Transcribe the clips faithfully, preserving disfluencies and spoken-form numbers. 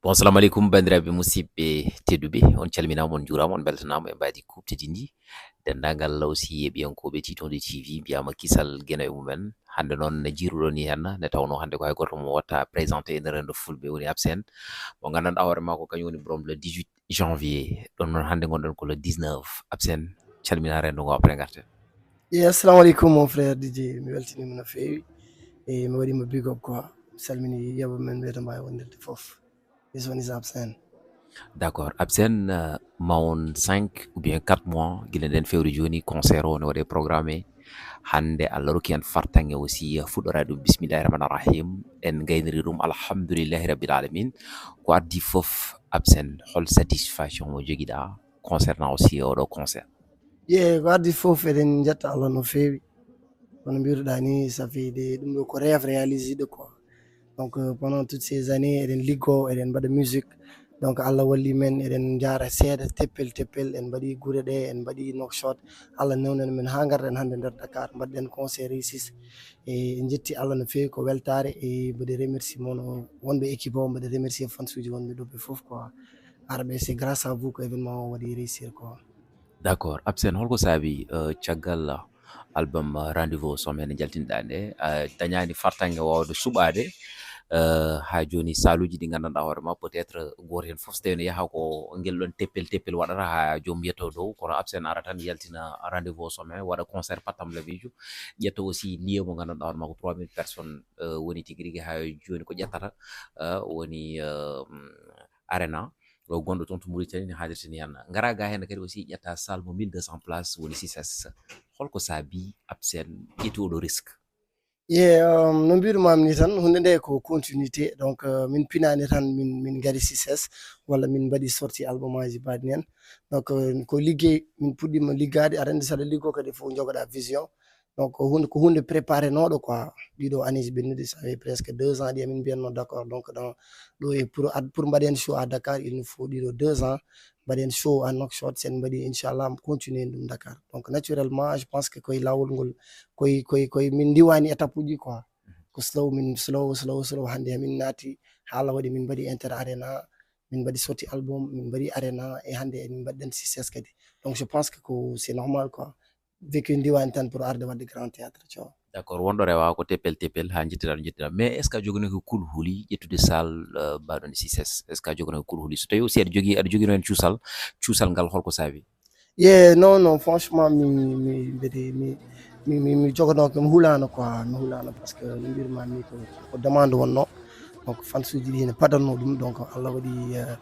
Bon, salamu aleykum, banndiraaɓe musidɓe tedduɓe. On calminaama, on njuuraama, on mbeltanaama e mbaadi kuuɓtedi ndi. Denndaangal aussi e ɓiyankooɓe Tiitonde T V, mbiyaama kisal geno e mumen. Hannde noon, ne jiiruɗon ni heen, ne tawnoo hannde ko hay gooto mo watta présenté e nder renndo fulɓe, woni Absène. Mo nganndanɗaa hoore maa ko kañum woni borom le dix-huit janvier. Ɗon noon, hannde ngonɗon ko le dix-neuf. Absène, calmina renndo ngo, après ngarten. Ye, assalamu aleykum, mon frère D J. Mi weltiniima no feewi. E mi waɗiima big up quoi. Mi salmini yeeɓooɓe men ɓe to mbaawi wondirde fof. This one is Absène. D'accord. Absène, euh, ma won cinq ou bien quatre mois gila nden fewre jooni, concert o ne waɗe programmé. Hannde Allah rokki en fartaŋŋe aussi, euh, fuɗɗoraade ɗum bismillahi rahmani rahim. En ngayniri ɗum alhamdulillahi rabbil alamin. Ko addi fof, Absène, hol satisfaction mo jogiɗaa concernant aussi oɗo concert? Ye, ko addi fof eɗen njetta Allah no feewi. Kono mbiruɗaa ni, ça fait de ɗum ɗo ko rêve réalisé de quoi. Donc, euh, pendant toutes ces années, eɗen liggo, eɗen mbaɗa musique. Donc, Allah walli men, eɗen njaara seeɗa, teppel, teppel, en mbaɗi gure ɗe, en mbaɗi Nouakchott. Allah newnani men haa ngarɗen hannde nder Dakar, mbaɗɗen concert réussis. E en njetti Allah no feewi, ko weltaare. E mbaɗi remerciement wonɓe équipe o, mbaɗi remercier fansuuji wonɓe ɗo ɓe fof quoi. Arɓe, c'est grâce à vous ko événement o waɗi réussir quoi. D'accord. Absène, holko saabi, euh, caggal album, euh, Rendez-vous au Sommet nde njaltinɗaa nde, a dañaani fartaŋŋe waawde suɓaade, euh, haa jooni saaluuji ɗi nganndanɗaa hoore ma, peut-être gooto heen fof so tawii ne yaha ko ngel ɗon teppel teppel waɗata haa joom yetto dow, kono Absène ara tan yaltina Rendez-vous au Sommet, waɗa concert Pattam Lavidio, ƴetta aussi lieu mo nganndanɗaa hoore ma ko trois mille personnes, euh, woni tigi rigi haa jooni ko ƴettata, euh, woni, euh, Arena, o gonɗo toon to Mauritanie, ne haadirta ni hannde. Ngara ga heen kadi aussi ƴetta salle mo mille deux cents places woni six S. Holko saabi Absène ƴetti oɗo risque? Ye, um, no mbiɗumaami ni tan, huunde nde ko continuité. Donc, euh, min pinaani tan, min, min ngari six S, walla min mbaɗi sorti album aji mbaɗi heen. Donc, euh, ko liggey, min puɗɗiima liggaade, aɗa anndi so aɗa liggoo kadi fof njogoɗaa vision. Donc, ko huunde, ko huunde préparé nooɗo quoi. Ɗiɗo année ji ɓennude, ça fait presque deux ans ɗi amin mbiyatno d'accord. Donc, dans, ɗo e pour ad-, pour mbaɗen show à Dakar, il nous faut ɗiɗo deux ans. Mbaɗen show à Nouakchott, sen mbaɗi, inchallah, continuer ɗum Dakar. Donc, naturellement, je pense que koye laawol ngol, koye, koye, koye min ndiwani étape uji quoi. Ko slow, min slow, slow, slow. Hannde min naati, haala waɗi min mbaɗi Inter Arena, min mbaɗi sorti album, min mbaɗi Arena, e hannde min mbaɗɗen six S kadi. Donc, je pense que ko, c'est normal quoi. Vu que ndiwani tan pour arde waɗde grand théâtre, tu vois. D'accord, wonɗo rewa ko teppel teppel haa njettiɗaa ɗo njettiɗaa. Mais est-ce que a joganii ko kulhuli ƴettude salle, euh, mbaɗon six S? Est-ce que a joganii ko kulhuli? So tawii aussi aɗa jogii, aɗa jogino heen cuusal, cuusal ngal holko saabi? Ye, non, non, franchement, mi, mi, mbeɗe, mi, mi, mi, mi jogono ko mi hulaano quoi, mi hulaano parce que no mbiɗumaami ni ko, ko demande wonno. Donc, fansuuji ɗi ne padanno ɗum, donc Allah waɗi, euh,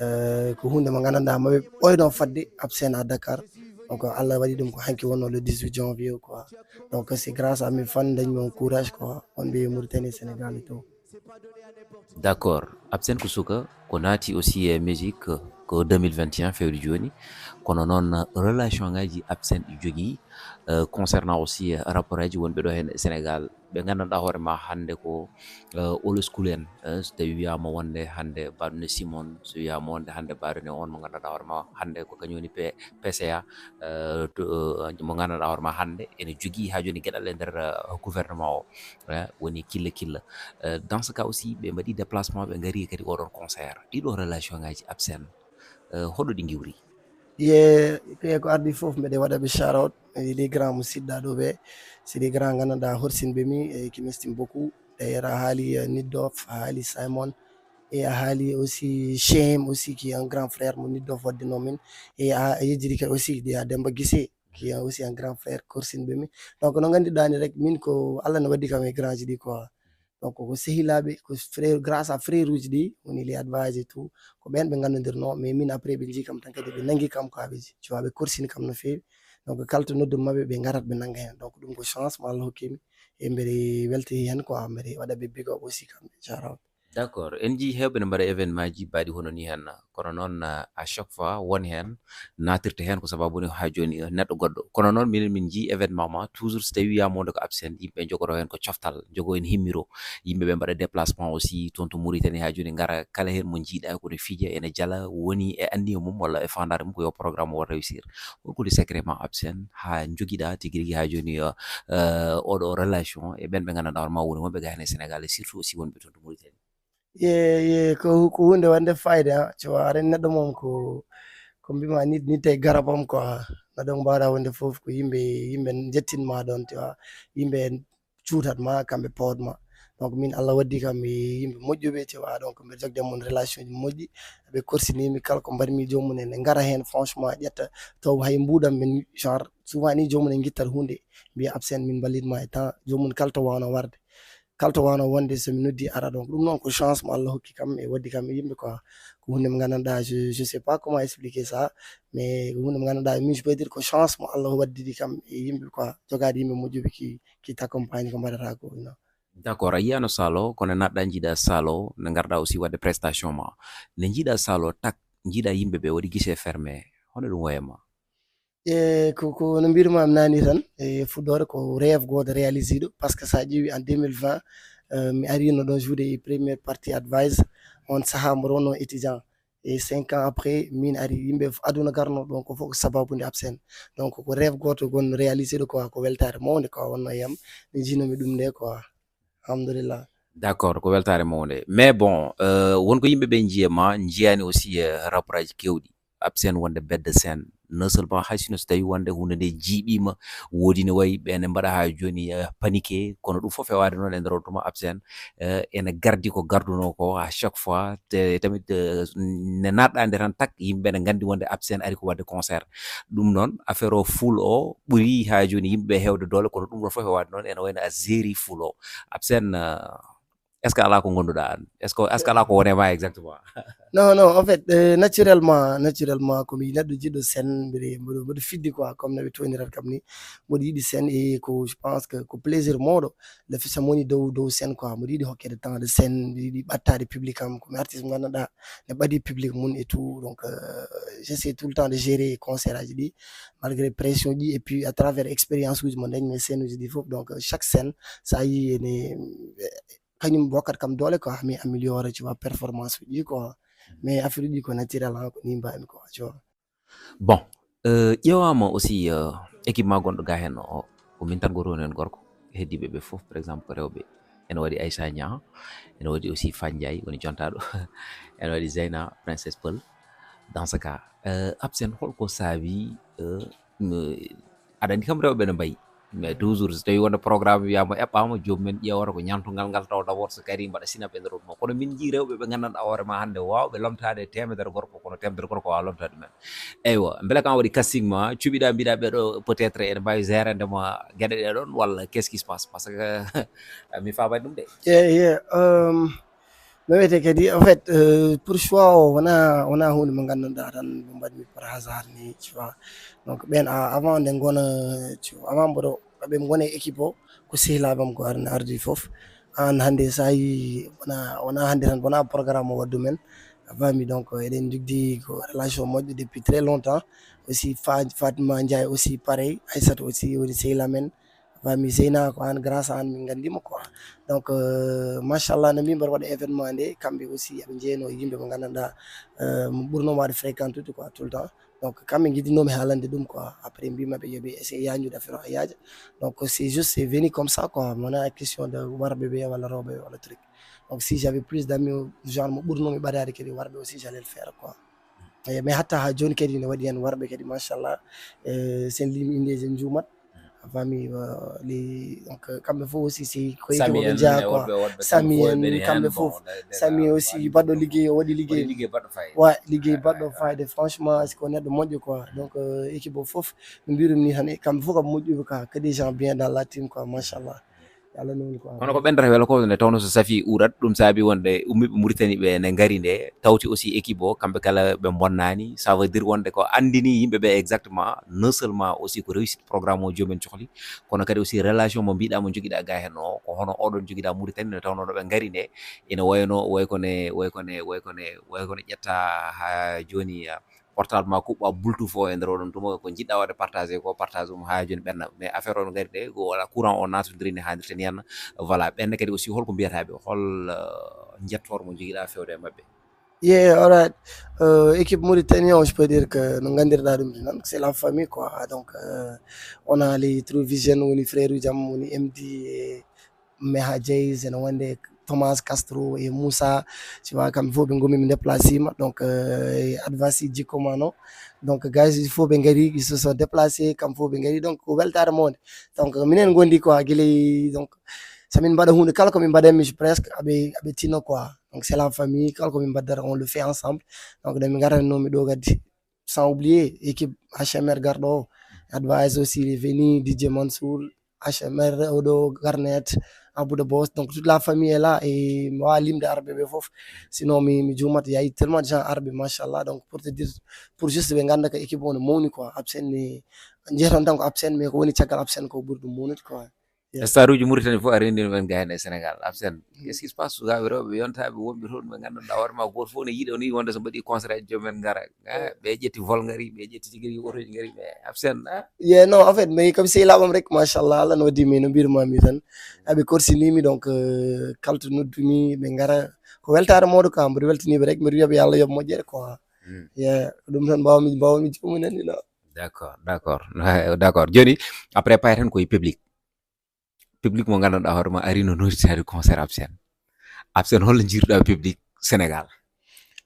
euh, ko huunde mo nganndanɗaa maɓe ɓooyno fadde Absène à Dakar. Donc, Allah waɗi ɗum ko hanki wonno le dix-huit janvier quoi. Donc, c'est grâce à mes fans, dañmi on courage quoi, wonɓe e Mauritanie, Sénégal et tout. D'accord. Absène ko suka, ko naati aussi e musique ko deux mille vingt et un fewde jooni. Kono noon, relation ngaji Absène ɗi jogii, euh, concernant aussi, euh, rapport aji wonɓe ɗo heen e Sénégal, ɓe nganndanɗaa hoore ma hannde ko, euh, old school en, euh, so tawii wiyaama wonde hannde mbaɗo ne Simon, so wiyaama wonde hannde mbaɗo ne on mo nganndanɗaa hoore ma hannde ko kañum woni P-, P C A, euh, to, euh, mo nganndanɗaa hoore ma hannde ene jogii haa jooni geɗal e nder, euh, gouvernement o, eh, woni killa killa. Euh, dans ce cas aussi, ɓe mbaɗi déplacement, ɓe ngari kadi oɗon concert. Ɗiɗo relation ngaji Absène, euh, hoɗo ɗi ngiwri? Ye, ko, ko ardi fof mbeɗe waɗa ɓe shout out. E les grands musidɗa ɗo ɓe, c'est des grands nganndanɗaa horsinɓe mi, e qui m'estime beaucoup. D'ailleurs, a haali, euh, Niddof, a haali Simon, e a haali aussi Shem aussi, qui est un grand frère mo Niddof waddino min. E a, a yejjiri kadi aussi, de a Demba Guissé, qui est aussi un grand frère horsinɓe mi. Donc, no ngannduɗaa ni rek, min ko Allah no waddi kam e grand ji ɗi quoi. Donc, ko sehilaaɓe, ko frère, grâce à frère uji ɗi, woni les advisors et tout, ko ɓeen ɓe nganndodirnoo, mais min après ɓe njii kam tan kadi ɓe nanngi kam ko aɓe ji, tu vois, ɓe korsini kam no feewi. Donc, kala to noddu maɓɓe, ɓe ngarat, ɓe nannga heen. Donc, ɗum ko chance mo Allah hokki mi, e mbeɗe welti heen quoi, mbeɗe waɗa ɓe big up aussi kamɓe, jaaraama. D'accord. En njii heewɓe ne mbaɗa événement ji mbaɗi hono ni heen, kono noon, euh, à chaque fois won heen naatirta heen ko sababu woni haa jooni, euh, neɗɗo goɗɗo. Kono noon minen min njii événement ma, toujours so tawii wiyaama wonde ko Absène, yimɓe njogoto heen ko coftal, njogo heen himmiro. Yimɓe ɓe mbaɗa déplacement aussi toon to Mauritanie haa jooni ngara, kala heen mo njiiɗaa ko ne fija, ene jala, woni e anniya mum walla e faandaare mum ko yo programme o réussir. Holko woni secret ma Absène haa njogiɗaa tigi rigi haa jooni, euh, euh, oɗo relation e ɓeen ɓe nganndanɗaa hoore ma woni wonɓe ga heen e Sénégal et surtout aussi wonɓe toon to Mauritanie? Ye ye ko ko hunde wonde fayda, tu vois, aren neɗɗo moom ko ko mbima ni ni tawi garabam quoi. Neɗɗo mo mbaɗa wonde fof ko yimɓe yimɓe jettinma ɗon, tu vois, yimɓe cuutat ma, kamɓe pawat ma. Donc min Allah waddi kam e yimɓe moƴƴuɓe, tu vois, donc mbeɗa jogde e mon relation ji moƴƴi. Ɓe korsinimi kala ko mbaɗmi joomum en, ɓe ngara heen franchement ƴetta taw hay mbuuɗam men genre souvent ni joomum en guittat hunde mbiya absent min mballit ma e temps joomum kala to wawno warde. Kala to wano wonde so mi noddi ara. Donc ɗum noon ko chance mo Allah hokki kam e waddi kam e yimɓe quoi. Ko hunde mo gandanɗa, je, je sais pas comment expliquer ça, mais ko hunde mo gandanɗa min je peux dire ko chance mo Allah waddidi kam e yimɓe quoi, jogaade yimɓe moƴƴuɓe ki ki t'accompagne ko mbaɗata ko, you know. D'accord, a yiyano salo kono naɗɗa jiiɗa salo ne garɗa aussi wadde prestation ma, ne jiiɗa salo tak jiiɗa yimɓe ɓe waɗi guichet fermé, hono ɗum wayama? E ko ko no mbirmami nani tan, e fuɗɗore ko rêve goto réalisé ɗo, parce que sa ƴeewi en deux mille vingt, euh, mi arino ɗon joude e première partie advice. On saaha mboɗo wonno étudiant, e cinq ans après min ari, yimɓe aduna garno ɗon ko fof ko sababude absent. Donc ko rêve goto gon réalisé ɗo quoi, ko weltare mawde quoi wonno e am, nde jinomi ɗum nde quoi. Alhamdulillah. D'accord, ko weltare mawde, mais bon, euh, won ko yimɓe ɓe jiyama jiyani aussi, euh, rapport aji kewɗi absent wonde bedde scène, non seulement hay sino so tawi wonde hunde nde jiiɓima, woodi ne wayi ɓe ne mbaɗa ha joni, eh, paniqué, kono ɗum fof fewade noon e nder on tuma absent, eh, ene gardi ko garduno ko à chaque fois, te tamit, eh, ne naɗɗa nde tan tak yimɓe ne gandi wonde absent ari ko wadde concert. Ɗum noon affaire o full o ɓuri ha joni yimɓe hewde doole, kono ɗum ɗon fof fewade noon ene wayno a zeri full o absent, eh, est ce que ala ko gonduɗa an? Est ce que est ce que ala ko wone ma exactement? Non, non, en fait, euh, naturellement, naturellement, ko mi neɗɗo jiɗɗo scène, mbiɗa mbiɗa mbiɗa fidde quoi, comme no ɓe toonirat kam ni. Mboɗo yiɗi scène et ko je pense que ko plaisir mawɗo le fait so mi woni dow dow scène quoi, mboɗo yiɗi hokkede temps de scène, mboɗo yiɗi ɓattade public am, ko mi artiste mo gandanɗa ne ɓaɗi public mum et tout. Donc euh, j'essaie tout le temps de gérer concert aji ɗi malgré pression ji et puis à travers expérience uji mo dañmi e scène uji ɗi fof. Donc euh, chaque scène sa yi ene kañum hokkat kam doole quoi, mi améliore, tu vois, performance uji quoi. Mais affaire uji ko naturel, ha ko ni mbami quoi, tu vois. Bon, euh, ƴewama aussi, euh, équipe ma gonɗo ga hen o, ko min tan goto woni hen gorko, heddiɓe ɓe fof par exemple ko rewɓe. Ene waɗi Aïssa Niang, ene waɗi aussi Fandiaye woni jontaɗo, ene waɗi Zeyna, Princesse Peul. Dans ce cas, euh, absent holko saabi, euh, no- aɗa andi kam rewɓe no mbayi, mais toujours so tawi wonde programme wiyama eɓɓama, jomumen ƴewata ko ñantugal ngal taw d'abord so kadi mbaɗa sinap e nder ɗum. Kono min jii rewɓe ɓe gandanɗa hoore ma hande wawɓe lomtade e temedere gorko, kono temedere gorko wawa lomtade ɗumen. Eywa, beele kam waɗi casting ma cuɓiɗa mbiɗa ɓeɗo peut-être ene mbawi gérande ma gueɗe ɗe ɗon, walla qu'est ce qui se passe? Parce que mi famani ɗum de. Yeah, yeah. Um, no wiyete kadi en fait, euh, pour choix o wona wona hunde mo gandanɗa tan mo mbaɗmi par hasard ni, tu vois. Donc ɓen a- avant nde gona, tu vois, avant mboɗo ɓe gona e équipe o, ko sehilaɓe am ko arni ardi fof. An hande sa yi wona wona hande tan wona programme o waddu men, a fami? Donc eɗen jogdi ko relation moƴƴo depuis très longtemps. Aussi Fa- Fatima Ndiaye aussi pareil, Aissata aussi woni sehila men, a fami? Zeyna ko an, grâce à an min gandima quoi. Donc euh, machallah no mbimi mbaɗa waɗa événement nde, kamɓe aussi aɓe jeeyno yimɓe mo gandanɗa, euh, mo ɓurno waɗa fréquentude quoi tout le temps. Donc kamɓe jiddinomi haalande ɗum quoi, après mbimaɓe yoɓe essaye yajude affaire o ha yaaja. Donc c'est juste c'est venu comme ça quoi, wona question de warɓe ɓe walla rewɓe walla truc. Donc si j'avais plus d'amis genre mo ɓurnomi ɓadade kadi warɓe aussi j'allais le faire quoi. Eh, mais hatta ha joni kadi ne waɗi hen warɓe kadi machallah, eh, sen limi indeji en juumat, a fami? Euh, les donc euh, kamɓe fof aussi si ko équipe Sami oɓe en, jeeya e quoi. woɗɓe- woɗɓe Sami fof en ɓeni hen, kamɓe bon, fof de- de- Sami de- aussi de- baɗɗo de- liggey o waɗi waɗi liggey liggey baɗɗo fayida. wa liggey Ah, baɗɗo ah, fayde franchement si ko neɗɗo moƴƴo quoi. Donc euh, équipe o fof ɓe mbirum ni tan e kamɓe fof kam moƴƴuɓe quoi, que des gens bien dans la team quoi, machallah. Yo Allah newnu quoi. Kono ko ɓendata welo ko nde tawno so safi urat, ɗum saabi wonde ummiɓe Mauritanie ɓe ne ngari nde, tawti aussi équipe o kamɓe kala ɓe bonnani, ça veut dire wonde ko andini yimɓe ɓe exactement non seulement aussi ko réussite programme o jomumen cohli, kono kadi aussi relation mo mbiɗa mo joguiɗa ga hen o ko hono oɗon joguiɗa Mauritanie nde tawno no ɓe ngari nde ene wayno way kone way kone way kone way kone ƴetta ha joni, ah, portable ma kuɓɓa bultu fo e nder oɗon tuma ko jiɗɗa waɗde partagé ko partage um ha joni ɓenna, mais affaire on gari de ko wala courant o natodiri ni hannirta ni henna. Voilà, ɓenne kadi aussi holko mbiyataɓe, hol, euh, jettore mo joguiɗa fewde e mabɓe? Yeah, all right. Euh, équipe Mauritanie o je peux dire que no gandirɗa ɗum ni noon c'est la famille quoi. Donc euh, on a les True Vision woni frère uji am woni M D e Meha Jays ene wonde Thomas Castro et Moussa, tu vois, kamɓe fof ɓe ngomi mi déplacé ma. Donc, euh, advasi jikko ma non. Donc, gars, il faut ɓe ngari, ils se sont déplacés, kamɓe fof ɓe ngari. Donc, ko weltaare mawde. Donc, minen ngondi quoi, gila, donc, so min mbaɗa hunde, kala ko min mbaɗanmi, je presque, aɓe, aɓe tino quoi. Donc, c'est la famille, kala ko min mbaɗdata, on le fait ensemble. Donc, nde min ngarani non mi ɗo gaddi. Sans oublier équipe H M R garɗo o. Advice aussi, il est venu, D J Mansour, H M R, Odo, Garnet, Abou de Boss. Donc, toute la famille est là. Et moi, limde arɓe ɓe fof. Sinon, mi, mi juumat, il y a eu tellement de gens arɓe, machallah. Donc, pour te dire, pour juste ɓe ngannda ko équipe on mawni quoi. Absent ni, jeeton tan ko absent, mais ko woni caggal absent ko ɓuri ɗum mawnude quoi. Yeah. Star uji Mauritanie fof a renndino ɓen ga heen e Sénégal. Absen, qu'est-ce qui se passe? Sukaaɓe rewɓe, ɓe yontaa ɓe wonɓe toon, ɓe ngannduɗaa hoore ma gooto fof ne yiɗi, o ni wonde so mbaɗi concert aji joom en ngara. Ah, ɓe ƴetti vol ngari, ɓe ƴetti tigi rigi otoji ngari, mais Absen, ah. Yeah, non, en fait, mais comme c'est là, rek, machallah, Allah no waddi mi, no mbirma mi tan. Aɓe korsinimi, donc, euh, kalto noddumi, ɓe ngara. Ko weltaare mawɗo ka, mboɗo weltaniɓe rek, mboɗo wiyaɓe yo Allah yoɓ moƴƴere quoi. Hmm. Yeah, ko ɗum tan mbawmi, mbawmi joomum nani, non. D'accord, d'accord. D'accord. Jooni, après, payaten ko e public. Public mo ngannduɗaa hoore ma arino nodditaade concert Absen. Absen, holno njiiruɗaa public Sénégal?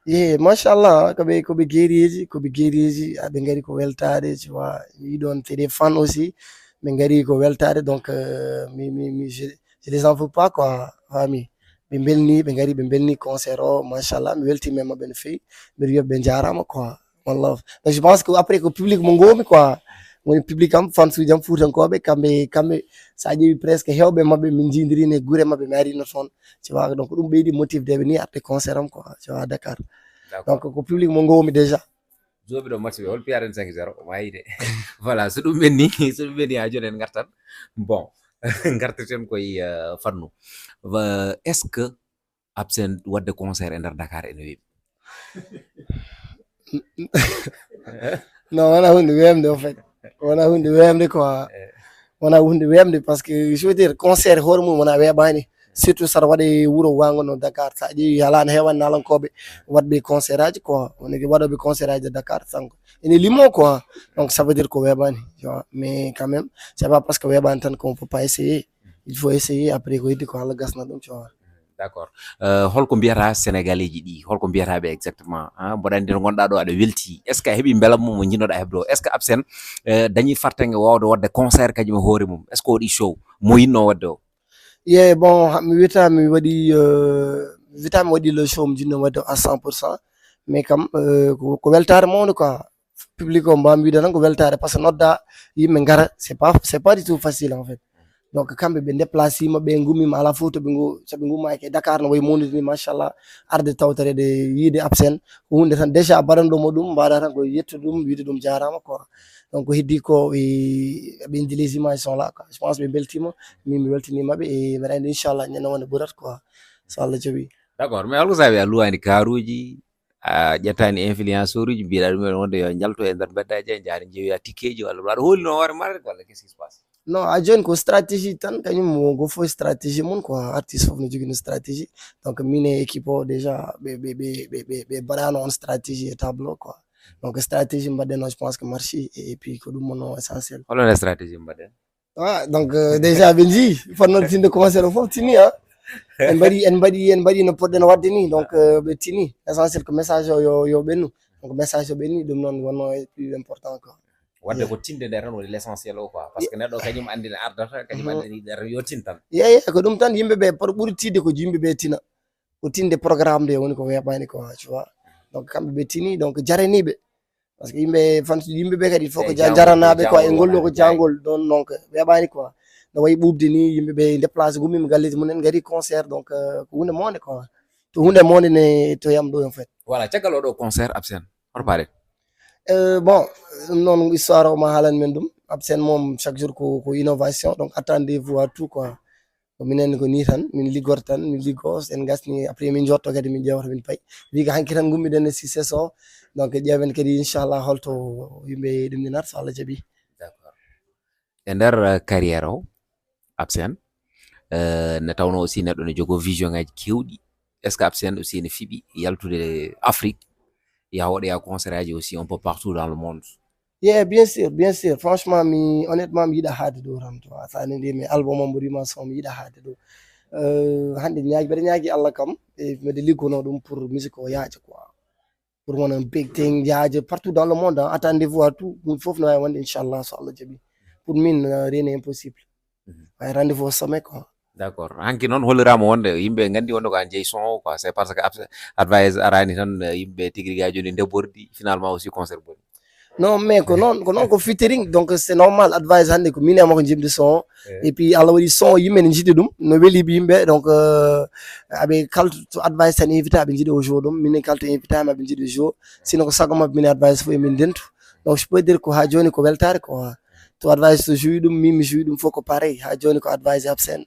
Ye, machallah, ko ɓe, ko ɓe geeriiji, ko ɓe geeriiji, aɓe ngari ko weltaade, tu vois. Mi ɗon, c'est des fans aussi, ɓe ngari ko weltaade, donc, euh, mi, mi, mi, je, je les en veux pas, quoi, famille. Ɓe mbelni, ɓe ngari, ɓe mbelni concert o, machallah, mi weltima e maɓɓe no feewi, mbiɗa wiya ɓe njaaraama, quoi. One love. Donc, je pense que après ko public mo ngomi quoi. Woni public am, fans uji am fuutankoɓe, kamɓe, kamɓe, sa ƴeewi presque hewɓe maɓɓe min jiidirini e gure maɓɓe, mi arino toon. Tu vois, donc ɗum ɓeydi motive deɓe ni arde concert am quoi, tu vois, Dakar. D'accord. Donc ko public mo ngomi déjà. Joɓi ɗo match ɓe, hol piyaten cinq zéro, o mayi de. Voilà, so ɗum ɓenni, so ɗum ɓenni ha joni en gartan. Bon, gartirten koye, euh, fannu. Wa-, est-ce que Absen waɗde concert e nder Dakar ene weeɓi? Non, wona hunde weemde, en fait. Wona hunde weemde quoi. Eh. Wona hunde weemde parce que, je veux dire, concert hoore mum wona weeɓani. Surtout saɗa waɗe wuro wango no Dakar. Sa ƴeewi, alaa no heewani naalankoɓe waɗɓe concert aji quoi. Woni ko waɗoɓe concert aji de Dakar, sango. Ene limo quoi. Donc, ça veut dire ko weeɓani, tu vois. Mais quand même, c'est pas parce que weeɓani tan qu'on peut pas essayer. Il faut essayer, après ko heddi ko Allah gasna ɗum, tu vois. D'accord. Euh, holko mbiyata Sénégalais ji ɗi? Holko mbiyata ɓe exactement? Ah, mboɗo anndi to ngonɗaa ɗo aɗa welti. Est-ce que a heɓi mbelamma mo njiɗnoɗaa heɓde o? Est-ce que Absen, euh, dañi fartaŋŋe wawde waɗde concert kañum e hoore mum? Est-ce que o waɗi show mo yiɗno waɗde o? Ye, bon, ha, mi wiyata mi waɗi, euh, mi wiyata mi waɗi le show mo jiɗno waɗde o à cent pour cent. Mais kam, euh, ko, ko weltaare mawnde quoi. Public o mbawmi wiide tan ko weltaare, parce que nodda yimɓe ngara, c'est pas, c'est pas du tout facile en fait. Donc kamɓe ɓe déplacima, ɓe ngumima, ala fof to ɓe ngu-, so ɓe ngumaki e Dakar no wayi mawnude ni, machallah, arde tawtoreede, yiide Absen, ko hunde tan déjà baɗanɗo mo ɗum, mbaɗa tan ko yettude ɗum, wiide ɗum jaaraama quoi. Donc ko heddi ko e, ɓe indi les images sont là quoi. Je pense ɓe mbeltima, min mi weltanimaɓe e mbeɗa anndi inchallah ñande wonde ɓurat quoi. So Allah jaɓi. D'accord, mais holko saabi a luwani karuji, a ƴettani influenceur uji, mbiɗa ɗum en wonde yo njaltu e nder beddaji, en jaari njeeyoya tikkeji, walla aɗa holino hoore ma rek, walla qu'est-ce qui se passe? Non, a joni ko stratégie tan, kañum mo go fof stratégie mum quoi, artiste fof no jogino stratégie. Donc min e équipe o déjà ɓe, ɓe, ɓe, ɓe, ɓe, ɓe mbaɗano on stratégie e tableau quoi. Donc stratégie mbaɗɗen o, je pense que marché, et, et puis ko ɗum woni essentiel. Holno stratégie mbaɗɗen? Ah, donc, euh, déjà ɓe njii, fotnoo tinde concert o fof tini, ah. En mbaɗi, en mbaɗi, en mbaɗi no poɗɗen waɗde ni, donc, euh, ɓe tini. L'essentiel ko message o yo, yo ɓennu. Donc message o ɓenni, ɗum noon wonnoo e plus important quoi. Wadde ko tinde nde tan woni l'essentiel o quoi. Parce que neɗɗo kañum anndi no ardata, kañum anndi no yiɗata, yo tin tan. Ye, ye, ko ɗum tan, yimɓe ɓe, pour ɓuri tiiɗde ko yimɓe ɓe tina. Ko tinde programme nde woni ko weeɓaani quoi, tu vois. Donc kamɓe ɓe tini, donc jaraniiɓe. Parce que yimɓe, fans, yimɓe ɓe kadi, il faut ko ja-, jaranaɓe quoi, e ngol ɗo ko jangol ɗon, donc weeɓani quoi. No wayi ɓuuɓde ni, yimɓe ɓe déplacé, gummima galleji mum en, ngari concert, donc, euh, ko hunde mawde quoi. To hunde mawde ne to yam ɗo en fait. Voilà, caggal oɗo concert Absen, hoto paɗen? Euh, bon, ɗum noon histoire o ma haalan men ɗum. Absen moom chaque jour ko, ko innovation, donc attendez-vous à tout quoi. Ko minen ko ni tan, min liggorta tan, min liggo, en gasni, après min jotto kadi min ƴeewata min payi. Wi ko hanki tan ngummiɗen e succès o, donc ƴeewen kadi inchallah holto yimɓe ɗum ninata so Allah jaɓi. D'accord. E nder, euh, carrière o, Absen, euh, ne tawno aussi neɗɗo ne jogo vision ngaji kewɗi. Est-ce que Absen aussi ne fiɓi yaltude Afrique, yaha waɗoya concert aji aussi un peu partout dans le monde? Yeah, bien sûr, bien sûr. Franchement, mi, honnêtement, mi yiɗa haade ɗo tan, tu vois. Sa nani mi album am ɓurima son, mi yiɗa haade ɗo. Euh, hannde ñaagi mbeɗa ñaagi Allah kam, e mbeɗa liggonoo ɗum pour musique o yaaja quoi. Pour wona un big thing, yaaja partout dans le monde, hein. Attendez-vous à tout. Ɗum fof no waawi wonde, inchallah, so Allah jaɓi. Pour min, euh, rien n'est impossible. Waaye rendez-vous au sommet quoi. D'accord, hanki noon holliraama wonde yimɓe nganndi wonde ko an jeyi son o quoi. C'est parce que Abs- Advice araani tan, eh, yimɓe tigi rigi haa jooni nde bordi, finalement aussi concert boni. Non, mais ko noon ko noon ko featuring, donc c'est normal. Advice hannde ko min e makko jimde son o. Et puis Allah waɗi son o, yimɓe ne njiɗi ɗum, no weli yimɓe, donc euh, aɓe kala to Advice tan invité aɓe njiɗi o jour ɗum, min kala to invité ma aɓe njiɗi o jour. Sinon ko sago maɓɓe min Advice fof emin ndentu. Donc je peux dire ko haa jooni ko weltaare quoi. To Advice to joué ɗum, min mi joué ɗum fof ko pareil. Haa jooni ko Advice absent.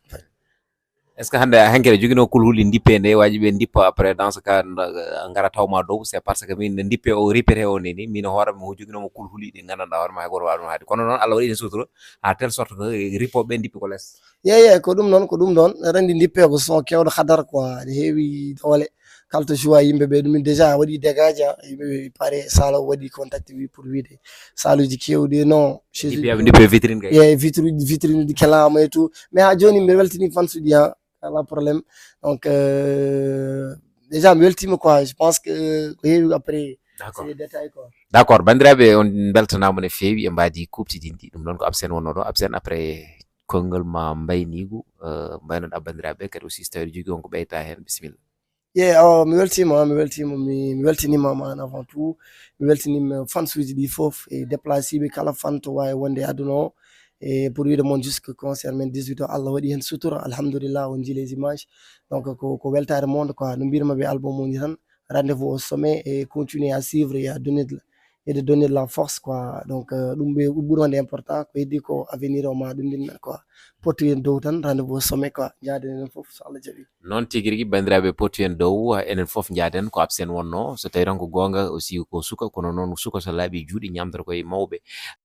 Est-ce que hannde hanki aɗa joginoo kulhuli ndippe nde waaji ɓe ndippa après dans ce cas nda- ngara tawma dow? C'est parce que min ndippe o ripete o nde ni min hoore mi joginooma kulhuli ɗi nganndanɗaa hoore ma hay gooto waawi ɗum haade, kono noon Allah waɗi heen sutura à telle sorte que rippooɓe ɓe ndippi ko les. Yeye, ko ɗum noon, ko ɗum ɗon. Aɗa anndi ndippe ko son kewɗo hadar quoi, ne heewi doole. Kala to joua yimɓe ɓe ɗum déjà waɗi dégage, yimɓe ɓe pare sala o waɗi contact wi pour wiide saluji kewɗi non. Ndippe aɓe ndippe vitrine kay. Ye vitrine vitrine uji kelama et tout, mais haa jooni mbiɗa weltini fansuji ha ala problème. Donc euh, déjà mi weltima quoi, je pense que ko heewi après. D'accord. C'est des détails quoi. D'accord, banndiraaɓe on mbeltanaama no feewi e mbaadi kuuɓtidinɗi. Ɗum noon ko Absen wonnoo ɗo. Absen, après konngol ma mbayniigu, euh, mbaynoɗaa banndiraaɓe kadi aussi so tawii jogii on ko ɓeyta heen, bisimilla. Ye awa mi weltima mi weltima mi mi weltinima ma en avant tout, mi weltinima fansuji ɗi fof e déplaciɓe kala fan to wawi wonde e aduna o. E pour wiide moon jusque concert men dix-huit o Allah waɗi hen sutura, alhamdulillah, on jii les images. Donc ko ko weltare monde quoi, no mbirma ɓe album o ni tan, rendez-vous au sommet et continuer à suivre et à donner de, et de donner de la force quoi. Donc euh, ɗum ɓe ɓuri wonde important, ko heddi ko avenir o ma ɗum ɗin quoi. Potu en dow tan, rendez-vous au sommet quoi, jaaden en fof so Allah jaɓi. Noon tigi rigi, banndiraaɓe, potu en dow, enen fof njaaden ko Absen wonnoo. So tawii tan ko goonga aussi ko suka, kono noon suka so laaɓii juuɗe ñaamtata koye mawɓe.